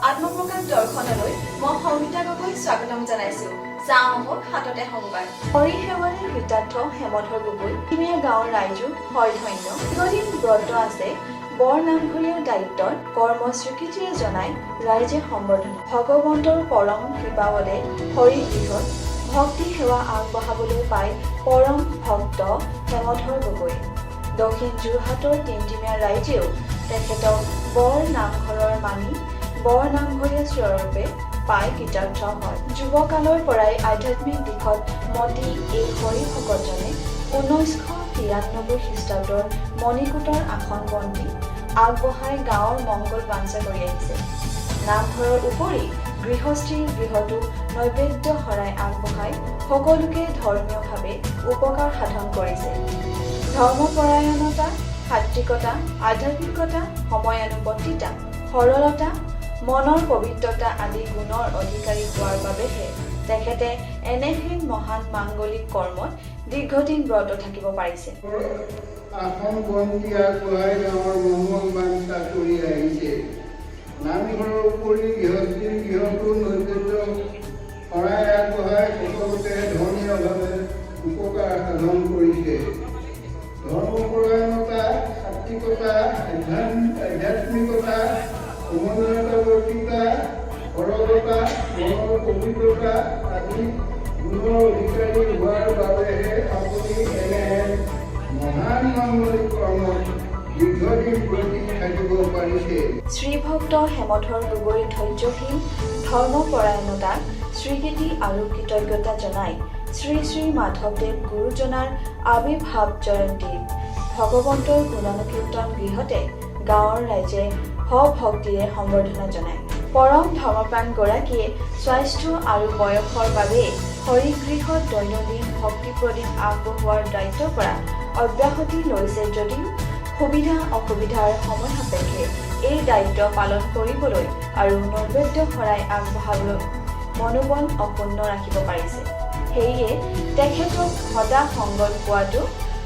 আত্মপ্ৰকাশ দৰ্শনলৈ মই সংগীতা গগৈ স্বাগতম জনাইছো। চাওঁ আহক হাততে সংবাদ। হৰি সেৱাৰে কৃতাৰ্থ হেমধৰ গগৈ। তিমিয়া গাঁৱৰ ৰাইজো হয় ধন্য। দীৰ্ঘদিন ব্ৰত আছে বৰ নামঘৰীয়া দায়িত্বত কৰ্ম স্বীকৃতিৰে জনাই ৰাইজে সম্বৰ্ধনা। ভগৱন্তৰ পৰম কৃপাবলে হৰি গৃহত ভক্তি সেৱা আগবঢ়াবলৈ পাই পৰম ভক্ত হেমধৰ গগৈ। দক্ষিণ যোৰহাটৰ তিমতিমীয়া ৰাইজেও তেখেতক বৰ নামঘৰৰ মানি বৰ নামঘৰীয়া স্বৰূপে পাই কৃতাৰ্থ হয়। যুৱকালৰ পৰাই আধ্যাত্মিক দিশত মতি এই হৰি ভকতজনে 1993 খ্ৰীষ্টাব্দৰ মণিকূটৰ আসন বন্তি আগবঢ়াই গাঁৱৰ মংগল বাঞ্ছা কৰি আহিছে। নামঘৰৰ উপৰি গৃহস্থীৰ গৃহতো নৈবেদ্য শৰাই আগবঢ়াই সকলোকে ধৰ্মীয়ভাৱে উপকাৰ সাধন কৰিছে। ধৰ্মপৰায়ণতা, সাত্বিকতা, আধ্যাত্মিকতা, সময়ানুৱৰ্তিতা, সৰলতা, মনৰ পবিত্ৰতা আদি গুণৰ অধিকাৰী হোৱাৰ বাবেহে তেখেতে এনেহেন মহান মাংগলিক কৰ্মত দীৰ্ঘদিন ব্ৰত থাকিব পাৰিছে। আসন বন্তি আগবঢ়াই গাঁৱৰ মংগল বাঞ্ছা কৰি আহিছে। নামঘৰৰ উপৰি গৃহস্থীৰ গৃহতো নৈবেদ্য শৰাই আগবঢ়াই সকলোকে ধৰ্মীয়ভাৱে উপকাৰ সাধন কৰিছে। ধৰ্মপৰায়ণতা, সাত্বিকতা, আধ্যাত্মিকতা, সমন্বয়বৰ্তিতা, সৰলতা, মনৰ পবিত্ৰতা আদি গুণৰ অধিকাৰী হোৱাৰ বাবেহে আপুনি এনে মহান মাংগলিক কৰ্মত দীৰ্ঘদিন ব্ৰতী থাকিব পাৰিছে। শ্ৰীভক্ত হেমধৰ গগৈৰ ধৈৰ্যশীল ধৰ্মপৰায়ণতাক স্বীকৃতি আৰু কৃতজ্ঞতা জনাই শ্ৰী শ্ৰী মাধৱদেৱ গুৰুজনাৰ আৱিৰ্ভাৱ জয়ন্তীত ভগৱন্তৰ গুণানুকীৰ্তন গৃহতে গাঁৱৰ ৰাইজে সভক্তিৰে সম্বৰ্ধনা জনায়। পৰম ধৰ্মপ্ৰাণগৰাকীয়ে স্বাস্থ্য আৰু বয়সৰ বাবে হৰিগৃহত দৈনন্দিন ভক্তি প্ৰদীপ আগবঢ়োৱাৰ দায়িত্বৰ পৰা অব্যাহতি লৈছে যদিও সুবিধা অসুবিধাৰ সময় সাপেক্ষে এই দায়িত্ব পালন কৰিবলৈ আৰু নৈবেদ্য শৰাই আগবঢ়াবলৈ মনোবল অক্ষুণ্ণ ৰাখিব পাৰিছে। সেয়ে তেখেতক সদা সংগত পোৱাটো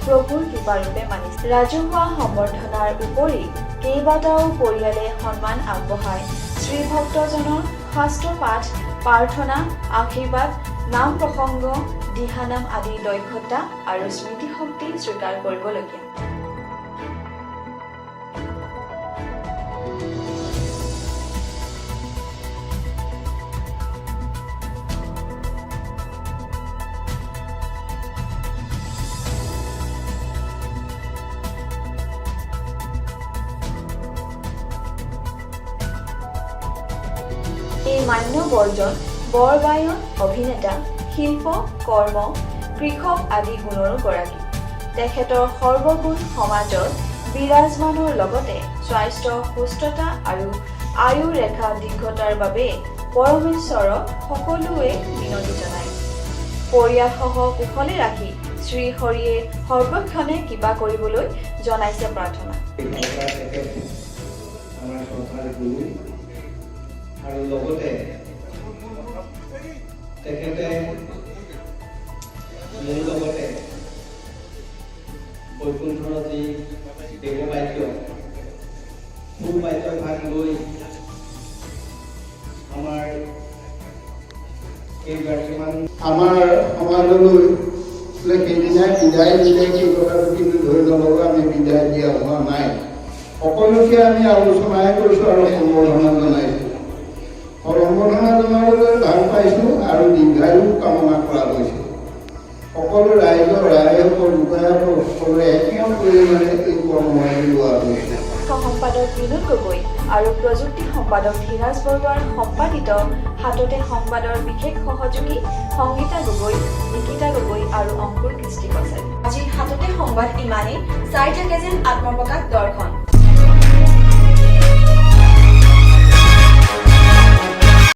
প্ৰভুৰ কৃপাৰূপে মানিছে। ৰাজহুৱা সম্বৰ্ধনাৰ উপৰি কেইবাটাও পৰিয়ালে সন্মান আগবঢ়ায়। শ্ৰীভক্তজনৰ শাস্ত্ৰ পাঠ, প্ৰাৰ্থনা, আশীৰ্বাদ, নাম প্ৰসংগ, দিহানাম আদি দক্ষতা আৰু স্মৃতিশক্তি স্বীকাৰ কৰিবলগীয়া। এই মান্যবৰজন বৰবায়ন, অভিনেতা, শিল্প, কৰ্ম, কৃষক আদি গুণৰো গৰাকী। তেখেতৰ সৰ্বগুণ সমাজত বিৰাজমানৰ লগতে স্বাস্থ্য, সুস্থতা আৰু আয়ু ৰেখা দীৰ্ঘতাৰ বাবে পৰমেশ্বৰক সকলোৱে মিনতি জনায়। পৰিয়ালসহ কুশলে ৰাখি শ্ৰীহৰিয়ে সৰ্বক্ষণে কিবা কৰিবলৈ জনাইছে প্ৰাৰ্থনা। তেখেত আমাৰ শ্ৰদ্ধাৰ গুৰু আৰু লগতে তেখেতে মোৰ লগতে বৈকুণ্ঠৰ যি দেৱবাদ্য, সুৰবাদ্য ভাগ লৈ আমাৰ কেইগৰাকীমান আমাৰ সমাজলৈ বোলে সেইদিনাই বিদায় দিলে, সেই কথাটো কিন্তু ধৰি নল'ব। আমি বিদায় দিয়া হোৱা নাই। সকলোকে আমি আলোচনাই কৰিছোঁ আৰু সম্বৰ্ধনা জনাইছোঁ। সম্বৰ্ধনা জনাবলৈ ভাল পাইছোঁ আৰু দীৰ্ঘায়ু কামনা কৰা হৈছে। সকলো ৰাইজৰ, ৰাইসকল, লোকায়তৰ সকলোৱে একমত কৰি মানে এই কৰ্মৰাজি লোৱা হৈছে। সম্পাদক বিনোদ গগৈ আৰু প্ৰযুক্তি সম্পাদক ধীৰাজ বৰুৱাৰ সম্পাদিত হাততে সংবাদৰ বিশেষ সহযোগী সংগীতা গগৈ, নিকিতা গগৈ আৰু অংকুৰ কৃষ্টি কছাৰী। আজিৰ হাততে সংবাদ ইমানেই। চাই থাকে যেন আত্মপ্ৰকাশ দৰ্শন।